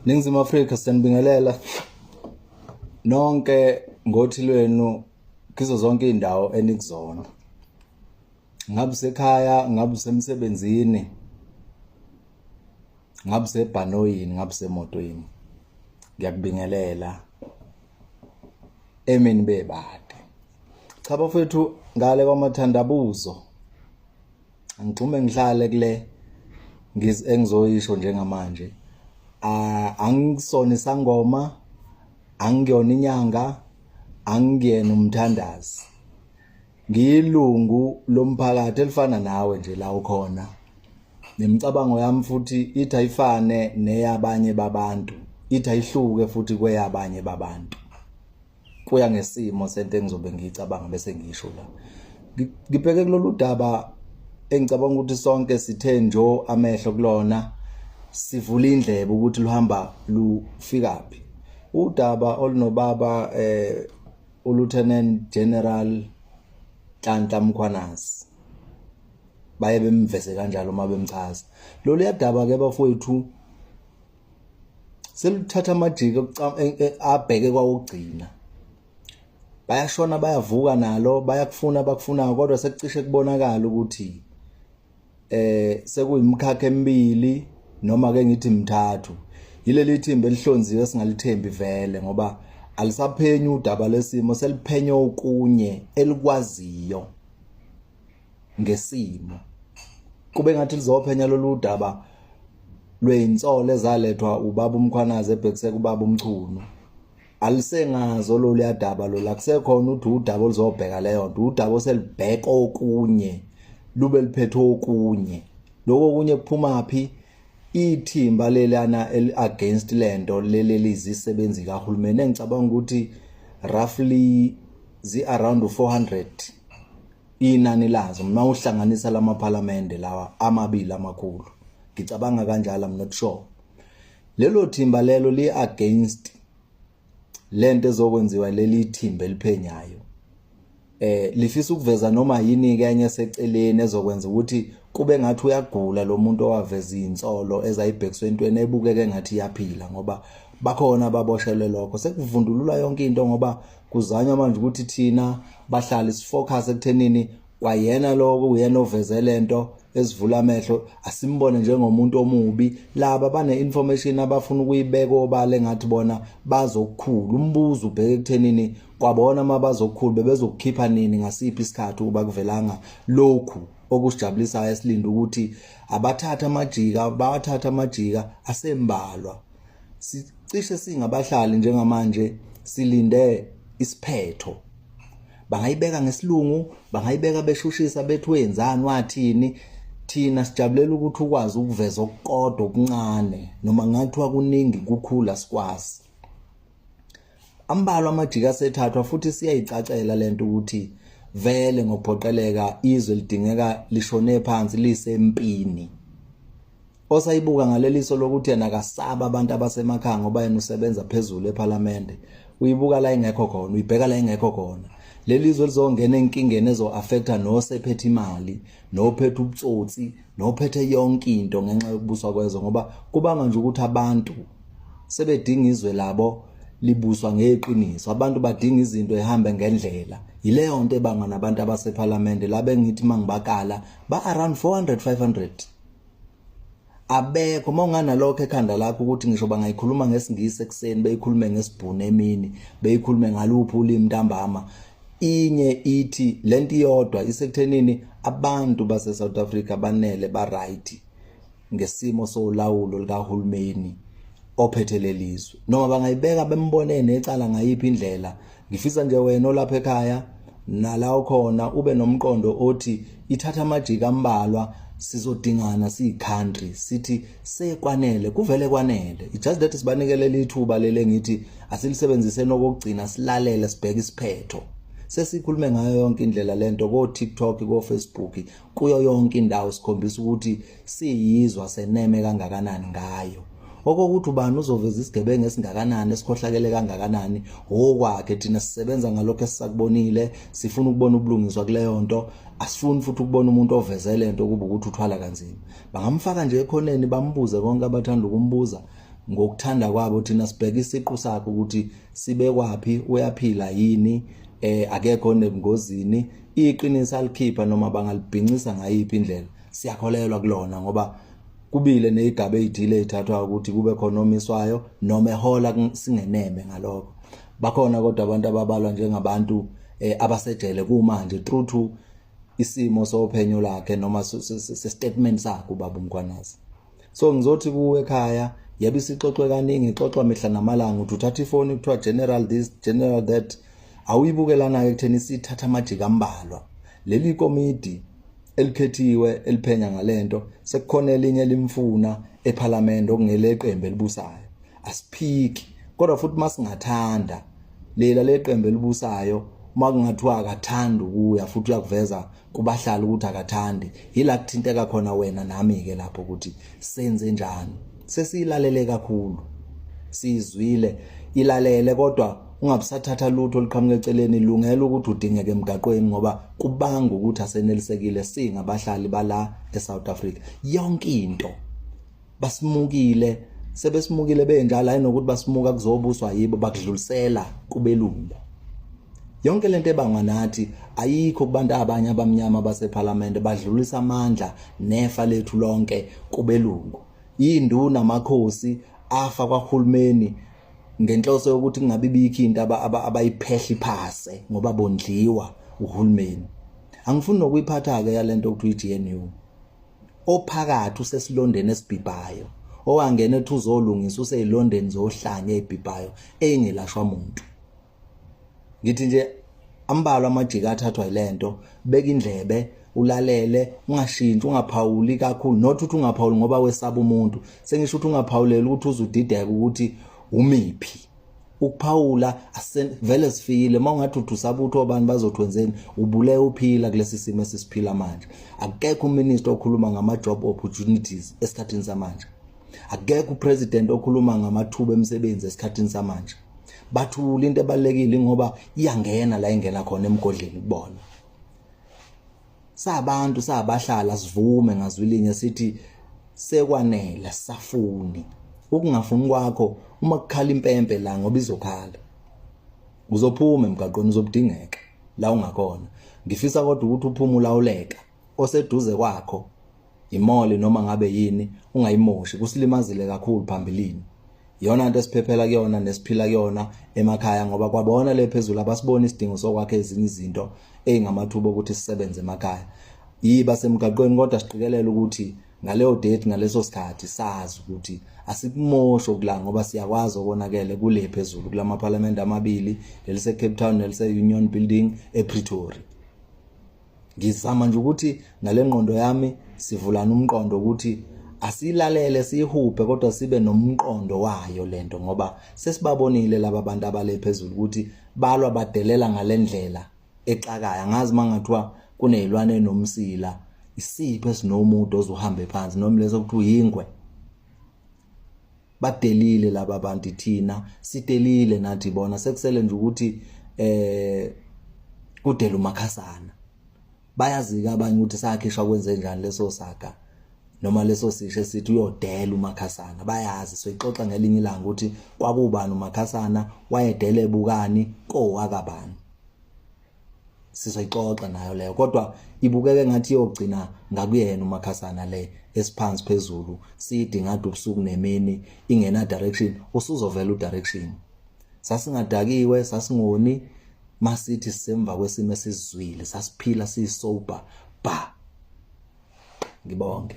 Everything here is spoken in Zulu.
Ningizimu Afrika, siyanibingelela nonke ngothi lwenu kizo zonke indawo enikuzona. Ngabe usekhaya, ngabe usemsebenzini, ngabe usebhanoyini, ngabe usemotweni. Ngiyakubingelela emini bebade. Cha bafethu, ngale kwamathandabuzo angigxume ngihlale kule engizoyisho njengamanje. Angisona isangoma, angiyona inyanga, angiyena umthandazi. Ngiyilungu lomphakathi elifana nawe nje la ukhona. Nemicabango yami futhi ithi ayifane neyabanye babantu, ithi ayihluke futhi kweyabanye babantu. Kuya ngesimo sento engizobe ngiyicabanga bese ngisho la. Ngibheke kulolu daba engicabanga ukuthi sonke sithe njo amehlo kulona, sivula indlebe ukuthi luhamba lufikaphi. Udaba olunobaba uLieutenant General Nhlanhla Mkhwanazi, baye bemveze kanjalo uma bemchaza. Lolu yadaba ke bafowethu seluthatha amajiko abheke kwawugcina. Bayashona bayavuka nalo, bayakufuna abakufunayo, kodwa sekucishe kubonakala ukuthi sekuyimkhakha emibili noma ke ngithi mthathu. Yileli thimba elihlonziwe singalithembi vele, ngoba alisaphenyi udaba lesimo, seliphenya okunye elikwaziyo ngesimo. Kube ngathi lizophenya lolu daba lweyinsolo ezalethwa ubaba uMkhwanazi ebhekise kubaba uMchunu. Alisengazo lolu yadaba lolu, akusekhona ukuthi udaba oluzobheka leyo nto, udaba oselibheka okunye lube liphethe okunye. Lokho okunye kuphuma phi? Ithimba lelana eli against lento leli lizisebenzi kahulumeni, engicabanga ukuthi roughly zi around 400 inani lazo uma uhlanganisa lamaphalamende lawa amabili amakhulu. Ngicabanga kanjalo, I'm not sure. Lelo thimba lelo li against lento ezokwenziwa leli thimba eliphenyayo. Lifisa ukuveza noma yini ke enye seceleni ezokwenza ukuthi kube ngathi uyagula lo muntu owaveza izinsolo ezayibhekiswe entweni ebukeke ngathi iyaphila, ngoba bakhona ababoshelwe lokho. Sekuvundulula yonke into ngoba kuzanywa manje ukuthi thina bahlali sifocus ekuthenini kwayena lokho uyena oveze lento esivula amehlo, asimbone njengomuntu omubi. Laba bane information abafuna ukuyibeka obala engathi bona bazokukhula. Umbuzo ubheke ekuthenini kwabona uma bazokukhula bebezokukhipha nini, ngasiphi isikhathi, ukuba kuvelanga lokhu okusijabulisayo esilinde ukuthi abathatha amajika, bawathatha amajika asembalwa. Sicishe singabahlali njengamanje silinde isiphetho. Bangayibeka ngesilungu, bangayibeka beshushisa bethi wenzani wathini. Thina sijabulela ukuthi ukwazi ukuveza okukodwa okuncane, noma ngathiwa kuningi kukhula sikwazi. Ambalwa amajika asethathwa futhi siyayicacela lento ukuthi vele ngokuphoqeleka izwe lidingeka lishone phansi lisempini. Osayibuka ngaleliso lokuthi yena akasaba abantu abasemakhaya ngoba yena usebenza phezulu ePhalamende, uyibuka la ingekho khona, uyibheka la ingekho khona. Leli zwe lizongena enkingeni ezo-affecta nosephethe imali, nophethe ubutsotsi, nophethe yonke into ngenxa yokubuswa kwezwe, ngoba kubanga nje ukuthi abantu sebedinga izwe labo libuswa ngeqiniso. Abantu badinga izinto ehambe ngendlela. Yileyo nto ebangwa nabantu abasePhalamende la bengithi mangibakala ba around 400 500 abekho. Uma unganalokho ekhanda lakho ukuthi ngisho bangayikhuluma ngesiNgisi ekuseni, beyikhulume ngesiBhunu emini, beyikhulume ngaluphi ulimi ntambama, inye ithi lento iyodwa isekuthenini abantu base South Africa banele ba right ngesimo solawulo likahulumeni ophethe lelizwe, noma bangayibeka bembone necala ngayiphi indlela. Ngifisa nje wena olapha ekhaya nala ukhona ube nomqondo othi ithatha amajika ambalwa, sizodingana siyi-country sithi sekwanele, kuvele kwanele. It's just that sibanikelela ithuba lele ngithi asilisebenzise nokugcina, silalele sibheke isiphetho. Sesikhulume ngayo yonke indlela lento ko TikTok, ko Facebook, kuyo yonke indawo, sikhombisa ukuthi siyizwa seneme kangakanani ngayo. Okokuthi ubani uzoveza isigebengu esingakanani, esikhohlakele kangakanani, okwakhe. Thina sisebenza ngalokho esisakubonile, sifuna ukubona ubulungiswa kuleyo nto. Asifuni futhi ukubona umuntu oveze lento kuba ukuthi uthwala kanzima. Bangamfaka nje ekhoneni bambuze konke abathanda ukumbuza. Ngokuthanda kwabo thina sibheka isiqu sakhe ukuthi sibekwaphi, uyaphila yini, akekho nebungozini. Iqiniso alikhipha noma bangalibhincisa ngayiphi indlela, siyakholelwa kulona ngoba kubile nezigaba ezithile ezithathwa ukuthi kube khona omiswayo noma ehola, singeneme ngalokho. Bakhona kodwa abantu ababalwa njengabantu abasejele kumanje through to isimo sophenyo lakhe noma se-statement sakhe ubaba uMkhwanazi. So ngizothi kuwe ekhaya, yebo, isixoxwe kaningi, ixoxwa mihla namalanga, uthi uthatha ifoni kuthiwa general this, general that. Awuyibukelana-ke ekutheni isithatha amajika ambalwa leli komidi elikhethiwe eliphenya ngalento, sekukhona elinye limfuna eParliament okungeleqembu elibusayo. Asiphiki, kodwa futhi masingathanda lela leqembu elibusayo, uma kungathiwa akathandi ukuya futhi uyakuveza kubahlali ukuthi akathandi, yila kuthinteka khona wena nami ke lapho ukuthi senze njani. Sesiyilalele kakhulu, sizwile, ilalele, kodwa ungabusathatha lutho oluqhamuka eceleni. Lungela ukuthi udingeke emgaqweni ngoba kubanga ukuthi asenelisekile singabahlali bala eSouth Africa. Yonke into basimukile, sebesimukile benjalo, hayi nokuthi basimuka kuzobuswa yibo, bakudlulisela kubelungu. Yonke lento ebangwa nathi ayikho kubantu abanye abamnyama baseParliament, badlulisa amandla nefa lethu lonke kubelungu. Induna, amakhosi afa kwahulumeni ngenhloso yokuthi kungabi bikho into abayiphehla iphase ngoba bondliwa uhulumeni. Angifuni nokuyiphatha ke yalento okuthiwa i-GNU. Ophakathi usesilondeni esibhibhayo, owangena ethi uzolungisa useyilondeni zohlanya ezibhibhayo engelashwa muntu. Ngithi nje ambalwa amajika athathwa yilento. Beka indlebe ulalele, ungashintshi, ungaphawuli kakhulu, not ukuthi ungaphawuli ngoba wesaba umuntu, sengisho ukuthi ungaphawuleli ukuthi uzudideka ukuthi umiphi ukuphawula. Vele sifikile, uma ungathi uthi usaba ukuthi obani bazothi wenzeni, ubule uphila kulesi simo esisiphila manje. Akekho uminister okhuluma ngama-job opportunities esikhathini samanje, akekho upresident okhuluma ngamathuba emisebenzi esikhathini samanje. Bathula into ebalekile ngoba iyangena la ingena khona emgodleni kubona. Sabantu sabahlala sivume ngazwilinye sithi sekwanele, safuni ukungafuni kwakho. Uma kukhala impempe la, ngoba izokhala, uzophuma emgaqweni, uzobudingeka la ungakhona. Ngifisa kodwa ukuthi uphume ulawuleka, oseduze kwakho imoli noma ngabe yini ungayimoshi, kusilimazile kakhulu phambilini. Iyona nto esiphephela kuyona nesiphila kuyona emakhaya, ngoba kwabona le phezulu abasibona isidingo sokwakha ezinye izinto ezingamathuba okuthi sisebenze emakhaya. Yiba semgaqweni, kodwa siqikelela ukuthi ngaleyo date, ngaleso sikhathi, sazi ukuthi asikumosho kula, ngoba siyakwazi okonakele kule phezulu kulama parliament amabili, lelise Cape Town nelise Union Building ePretoria. Ngizama nje ukuthi ngale ngqondo yami sivulana umqondo ukuthi asilalele, siyihubhe, kodwa sibe nomqondo wayo lento, ngoba sesibabonile laba bantu abale phezulu ukuthi balwa badelela ngalendlela exakayo. Angazi mangathiwa kunezilwane nomsila, isiphi esinomude ozohambe phansi, noma leso kuthiwa yingwe. Badelile laba bantu, thina sidelile nathi, bona sekusele nje ukuthi kudela umakhasana. Bayazika abanye ukuthi sakhishwa kwenze njani leso saga noma leso sisho esithi uyodela umakhasana. Bayazi, soyixoxa ngelinye ilanga ukuthi kwakubani umakhasana, wayedele bukani kowakabani. Sizoyixoxa nayo leyo, kodwa ibukeke ngathi iyogcina ngakuyena umakhasana le esiphansi phezulu siyidinga ubusuku nemini, ingena direction, usuzovela udirection. Sasingadakiwe, sasingoni, masithi sisemva kwesimo esizwile, sasiphila sisober ba. Ngibonge.